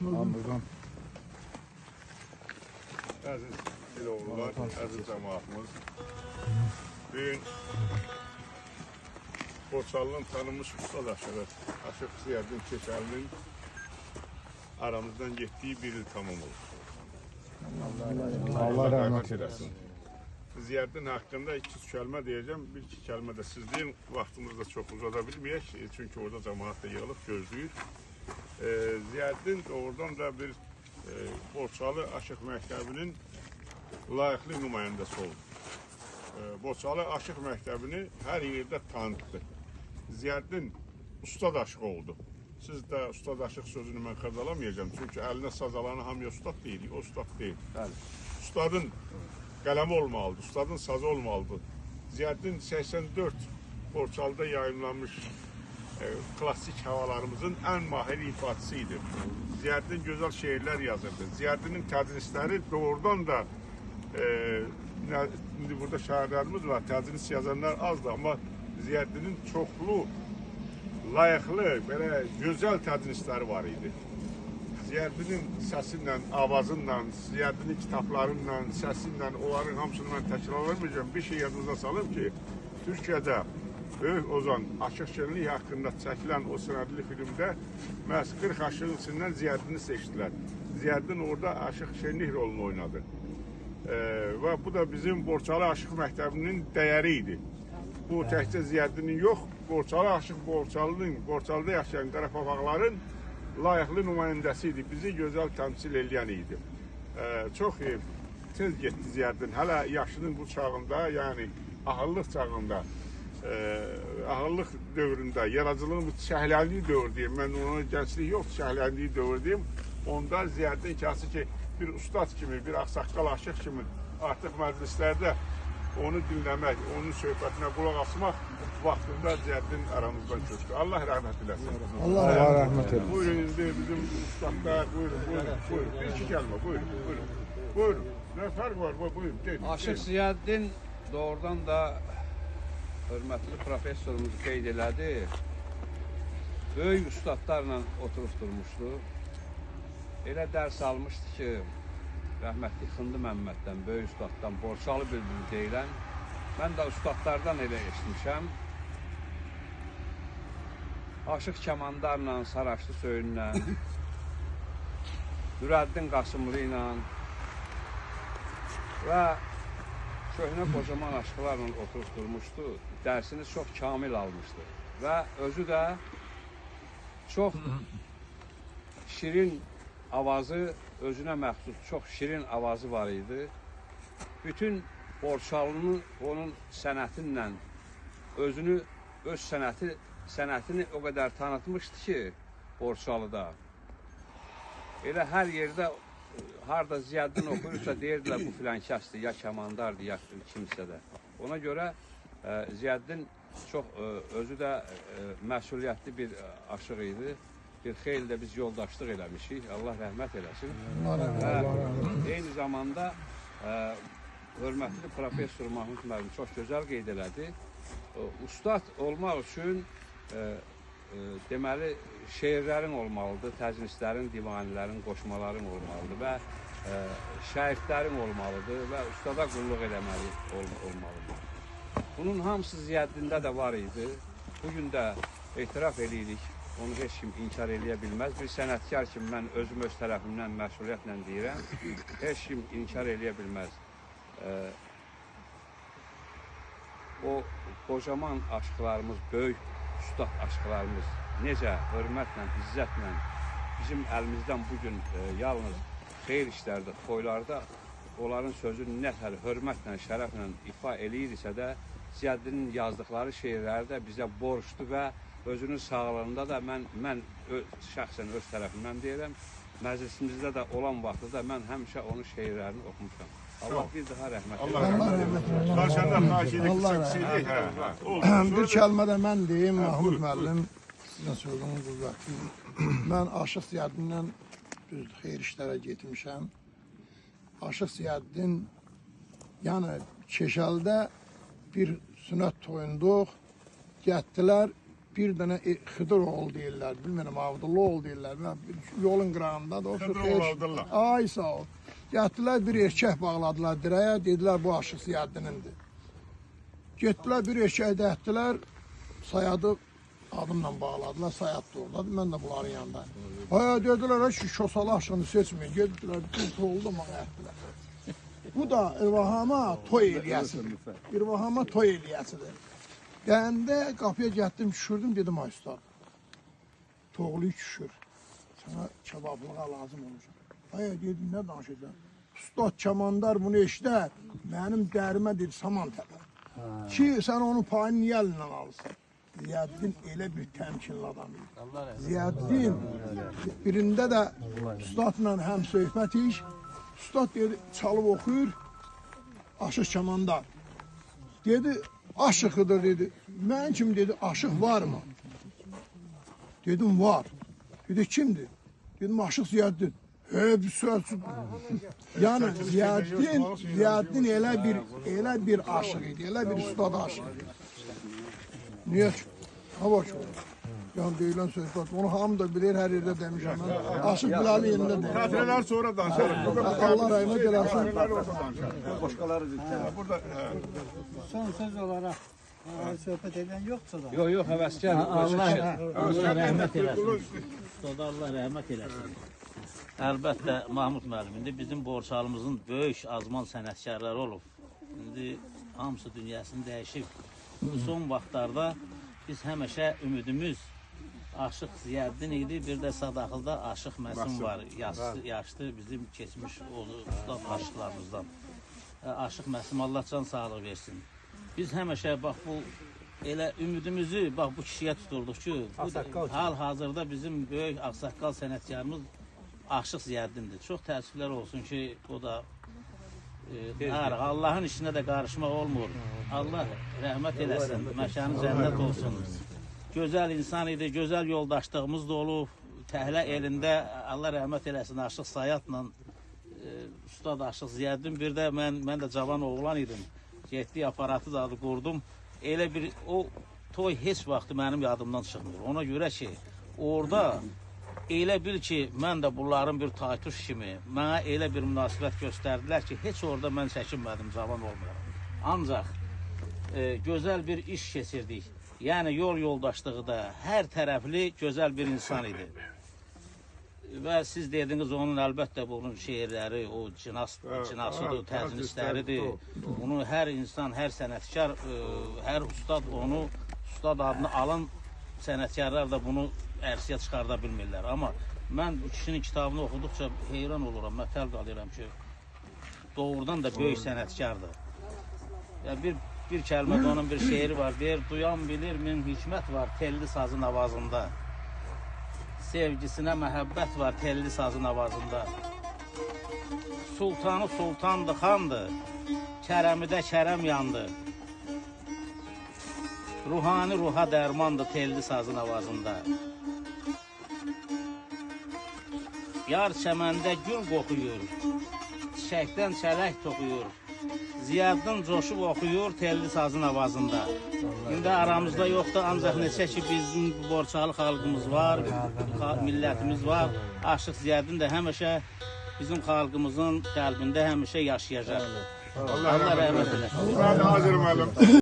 Hamıdan. Əziz Diloğlular, əziz cəmaatımız. Bugün Borçalının tanınmış ustad aşığı, Aşıq Ziyəddin Keçəlinin aramızdan getdiyi bir il tamam olur. Allah rəhmət eləsin. Ziyəddin haqqında iki kəlmə deyəcəm, bir iki kəlmə də siz deyin. Vaxtımızı da çox uzada bilməyək, çünki orada cəmaat da yığılıb gözləyir. Ziyəddin doğrudan da bir Borçalı Aşıq Məktəbinin layiqli nümayəndəsi oldu. Borçalı Aşıq Məktəbini hər yerdə tanıtdı. Ziyəddin ustad aşıq oldu. Siz də ustad aşıq sözünü mən xırdalamayacağam. Çünki əlinə saz alanı hamıya ustad deyirik, o ustad deyil. Bəli. Ustadın qələmi olmalıdır, ustadın sazı olmalıdır. Ziyəddin 84 Borçalıda yayımlanmış klassik havalarımızın ən mahir ifaçısı idi. Ziyəddin gözəl şeirlər yazırdı. Ziyəddinin tədrisləri doğrudan da indi burada şairlərimiz var, tədris yazanlar azdır, amma Ziyəddinin çoxlu, layiqli, belə gözəl tədrisləri var idi. Ziyəddinin səsi ilə, avazıyla, Ziyəddinin kitablarıyla, səsi ilə onların hamısını mən təkrarlamayacağam. Bir şey yadınıza salım ki, Türkiyədə Böyük Ozan Aşıq Şenlik haqqında çəkilən o sənədli filmdə məhz 40 aşığın içindən Ziyəddini seçdilər. Ziyəddin orada Aşıq Şenlik rolunu oynadı. Və bu da bizim Borçalı Aşıq Məktəbinin dəyəri idi. Bu təkcə Ziyəddinin yox, Borçalı Aşıq Borçalının, Borçalıda yaşayan qarapapaqların layiqli nümayəndəsi idi. Bizi gözəl təmsil eləyən idi. Çox tez getdi Ziyəddin. Hələ yaşının bu çağında, yəni ahıllıq çağında, ahıllıq dövründə, yaradıcılığın bu çiçəkləndiyi dövr deyim, mən ona gənclik yox, çiçəkləndiyi dövr deyim, onda Ziyəddin ki, ki, bir ustad kimi, bir ağsaqqal aşıq kimi artıq məclislərdə onu dinləmək, onun söhbətinə qulaq asmaq vaxtında Ziyəddin aramızdan köçdü. Allah rəhmət eləsin. Allah rəhmət eləsin. Buyurun indi bizim ustadlar, buyurun, buyurun, buyurun. Bir iki kəlmə, buyurun, buyurun. Buyurun, nə fərq var, buyurun, gedin. Aşıq Ziyəddin doğrudan da hörmətli professorumuz qeyd elədi. Böyük ustadlarla oturub durmuşdu. Elə dərs almışdı ki, rəhmətli Xındı Məmməddən, böyük ustaddan, Borçalı bülbülü deyilən, mən də ustadlardan elə eşitmişəm. Aşıq Kəmandarla, Saraçlı Söyünlə, Nürəddin Qasımlı ilə və köhnə qocaman aşıqlarla oturub durmuşdu. Dərsini çox kamil almışdı və özü də çox şirin avazı, özünə məxsus çox şirin avazı var idi. Bütün Borçalını onun sənətinlə, özünü, öz sənətini o qədər tanıtmışdı ki, Borçalıda. Elə hər yerdə, harada Ziyəddin oxuyursa, deyirdilər bu filan kəsdir, ya kəmandardır, ya kimsə də. Ona görə Ziyəddin çox özü də məsuliyyətli bir aşıq idi. Bir xeyli də biz yoldaşlıq eləmişik. Allah rəhmət eləsin. Eyni zamanda hörmətli professor Mahmud müəllim çox gözəl qeyd elədi. Ustad olmaq üçün deməli şeirlərin olmalıdır, təcnislərin, divanilərin, qoşmaların olmalıdır və şəriftlərin olmalıdır və ustada qulluq eləməli olmalıdır. Bunun hamısı Ziyəddində də var idi. Bugün də etiraf eləyirik. Onu heç kim inkar eləyə bilməz. Bir sənətkar kimi mən özüm öz tərəfimdən məsuliyyətlə deyirəm, heç kim inkar eləyə bilməz. O qocaman aşıqlarımız, böyük ustad aşıqlarımız necə hörmətlə, izzətlə bizim əlimizdən bugün yalnız xeyir işlərdə, toylarda onların sözünü nətər hörmətlə, şərəflə ifa eləyirsə də Ziyəddinin yazdıqları şeirləri də bizə borcdur və özünün sağlığında da mən şəxsən öz tərəfimdən deyirəm, məclisimizdə də olan vaxtda da mən həmişə onun şeirlərini oxumuşam. Allah bir daha rəhmət eləsin. Bir kəlmə də mən deyim, Mahmud müəllim, sizin sözünün qüvvəti. Mən Aşıq Ziyəddindən düz xeyir işlərə getmişəm. Aşıq Ziyəddin, yəni Keşəldə bir sünət toyunduq, getdilər. Bir dənə Xıdır oğlu deyirlər, bilmirəm Abdullah oğlu deyirlər. Yolun qırağında da o Xıdır oğlu Abdullah. Ay sağ ol. Getdilər bir erkək bağladılar dirəyə, dedilər bu Aşıq Ziyəddinindir. Getdilər bir erkək də etdilər, Sayadı adımla bağladılar, Sayad da oradadır, mən də bunların yanında. Haya dedilər, ki, Kosalı aşığını seçməyin, getdilər, bir oldu mənə etdilər. Bu da İrvahama toy eləyəsidir. İrvahama toy eləyəsidir. Dəndə qapıya getdim, düşürdüm, dedim ay ustad, toğlu düşür, sənə kebablığa lazım olacaq. Haya dedim, nə danışacaq? Ustad Kəmandar bunu eşidər, mənim dərimə dedi, saman təpər. Ki, sən onun payını niyə əlindən alırsan? Ziyəddin elə bir təmkinli adam idi. Ziyəddin birində də ustadla həm söhbət iş, ustad dedi, çalıb oxuyur, Aşıq Kəmandar. Dedi, aşıqıdır dedi, mən kim dedi, aşıq varmı? Dedim, var. Dedi, kimdir? Dedim, Aşıq Ziyəddin. Hey, bir söz. Yəni Ziyəddin elə bir aşıq idi, elə bir ustad aşıq idi. Niyə ki? Ha bak. Yəni deyilən söhbət, onu hamı da bilir, hər yerdə demişəm mən. Aşıq Bilal'ın yerində deyil. Xatirələr sonra danışarıq. Allah rəhmət eləsin. Başqaları burada son söz olaraq söhbət edən yoxsa da. Yox, yox, həvəskar. Allah rəhmət eləsin. Ustada Allah rəhmət eləsin. Əlbəttə, Mahmud müəllim, indi bizim Borçalımızın böyük azman sənətkarları olub. İndi hamısı dünyasını dəyişib. Bu son vaxtlarda biz həmişə ümidimiz Aşıq Ziyəddin idi, bir də Sadaxılda Aşıq Məsim var. Yaşlı bizim keçmiş ustad aşıqlarımızdan. Aşıq Məsim Allah can sağlığı versin. Biz həmişə bax bu elə ümidimizi bax bu kişiyə tuturduq ki, hal-hazırda bizim böyük ağsaqqal sənətkarımız Aşıq Ziyəddindir. Çox təəssüflər olsun ki, o da Allahın işinə də qarışmaq olmur. Allah rəhmət eləsin, məkanı cənnət olsun. Gözəl insan idi, gözəl yoldaşlığımız da olub. Təhlə elində Allah rəhmət eləsin Aşıq Sayatla Ustad Aşıq Ziyəddin. Bir də mən də cavan oğlan idim. Getdik aparatı da qurdum. Elə bir o toy heç vaxt mənim yadımdan çıxmır. Ona görə ki, orada elə bil ki, mən də bunların bir taytuş kimi mənə elə bir münasibət göstərdilər ki, heç orada mən çəkinmədim, cavan olmayaraq. Ancaq gözəl bir iş keçirdik. Yəni yol yoldaşlığı da hər tərəfli gözəl bir insan idi. Və siz dediniz onun əlbəttə bunun şeirləri, o cinasıdır, təznisləridir. Bunu hər insan, hər sənətkar, hər ustad onu, ustad adını alan sənətkarlar da bunu ərsəyə çıxarda bilmirlər. Amma mən bu kişinin kitabını oxuduqca heyran oluram, mətəl qalıram ki, doğrudan da böyük sənətkardır. Yəni bir kəlmədə onun bir şeiri var, deyir, duyan bilir min hikmət var telli sazın avazında. Sevgisinə məhəbbət var telli sazın avazında. Sultanı sultandı, xandı, kərəmidə kərəm yandı. Ruhani ruha dərmandı telli sazın avazında. Yar çəməndə gül qoxuyur, çiçəkdən çələk toxuyur. Ziyəddin coşub oxuyur telli sazın avazında. İndi aramızda yoxdur, ancaq neçə ki bizim Borçalı xalqımız var, millətimiz var. Aşıq Ziyəddin də həmişə bizim xalqımızın qəlbində həmişə yaşayacaq. Allah rəhmət eləsin. Mən hazırım müəllim.